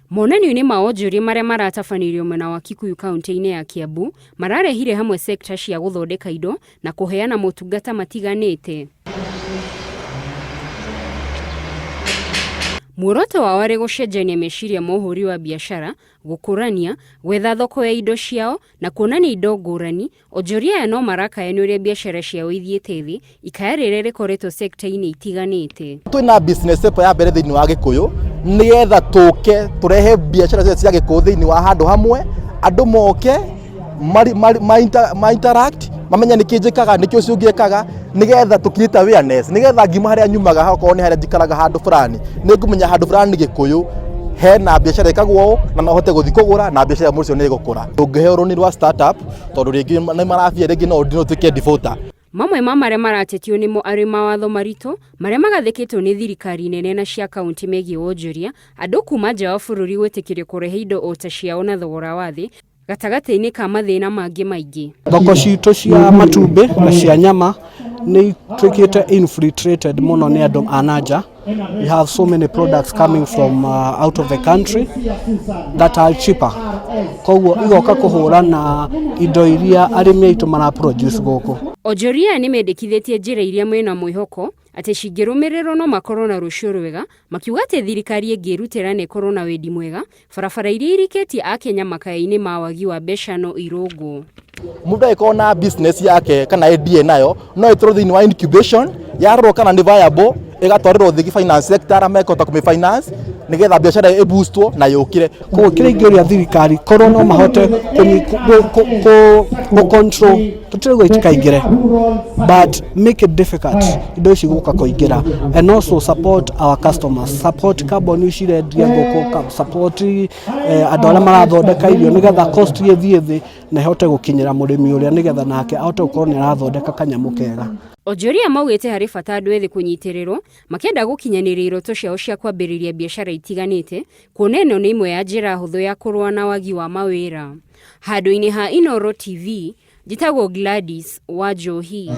Monanio-inĩ ma wonjoria marĩa maratabanĩirio mwena wa Kikuyu kauntĩ-inĩ ya Kiambu mararehire hamwe sekta cia gũthondeka indo na kũheana motungata matiganĩte. Muoroto wao warĩ gũcenjania meciria ma ũhũri wa biacara, gũkũrania, gwetha thoko ya indo ciao na kuonania indo ngũrani. Onjoria aya no marakaya nĩ ũrĩa biacara ciao ithiĩte thĩ, ikaya rĩrĩa rĩkoretwo sekta-inĩ itiganĩte. Twĩna business expo ya mbere thĩinĩ wa Gĩkũyũ nĩgetha tũke tũrehe biacara ciothe cia Gĩkũyũ thĩinĩ wa handũ hamwe, andũ moke ma interact mamenye nĩkĩ njĩkaga, nĩkĩ ũcio ũngĩ ekaga, nĩgetha tũ create awareness, nĩgetha ngiuma harĩa nyumaga okorwo nĩ harĩa njikaraga handũ fulani, nĩ ngũmenya handũ fulani Gĩkũyũ hena biacara ĩkagwo ũũ na no hote gũthiĩ kũgũra na biacara ũcio nĩ ĩgũkũra. Ũngĩheo rũni rwa startup tondũ rĩngĩ nĩ marabia rĩngĩ no ũtuĩke defaulter. Mamwe ma marĩa maratetio nĩmo arĩ mawatho maritũ marĩa magathĩkĩtwo nĩ thirikari nene na cia kauntĩ megiĩ wonjoria, andũ kuma nja wa bũrũri gwĩtĩkĩrio kũrehe indo o ta ciao na thogora wa thĩ, gatagatĩ-inĩ ka mathĩna mangĩ maingĩ. Thoko citũ cia matumbĩ na cia nyama nĩ ituĩkĩte infiltrated mũno nĩ andũ a na nja. We have so many products coming from out of the country that are cheaper. Koguo igoka kũhũra na indo iria arĩmi aitũ mara produce gũkũ. Onjoria aya nĩmendekithĩtie njĩra iria mena mwĩhoko atĩ cingĩrũmĩrĩrwo no makorwo na rũciũ rwega, makiuga atĩ thirikari ĩngĩrutĩra na ĩkorwo na wendi mwega, barabara iria irikĩtie Akenya makaya-inĩ ma wagi wa mbeca no irũngwo. Mũndũ angĩkorwo na business yake kana idea nayo no ĩtwarwo thĩinĩ wa incubation, yarorwo kana nĩ viable ĩgatwarĩrwo thĩ finance sector arĩa mekũhota kũmĩ finance nĩgetha biacara ĩ boostwo na yũkĩre. Koguo kĩrĩa ingĩũria thirikari korwo no mahote kũ control, tũtirauga itikaingĩre, but make it difficult indo ici gũka kũingĩra, and also support our customers, support kambuni ici irendia ngũkũ, support andũ arĩa marathondeka irio nĩgetha cost ĩthiĩ thĩ na ĩhote gũkinyĩra mũrĩmi ũrĩa nĩgetha nake ahote gũkorwo nĩ arathondeka kanyamũ kega. Onjoria maugĩte harĩ bata andũ ethĩ kũnyitĩrĩrwo makĩenda gũkinyanĩria iroto ciao cia kwambĩrĩria biacara itiganĩte, kuona ĩno nĩ ĩmwe ya njĩra hũthũ ya kũrũa na wagi wa mawĩra. Handũ-inĩ ha Inooro TV, njĩtagwo Gladys Wanjohi.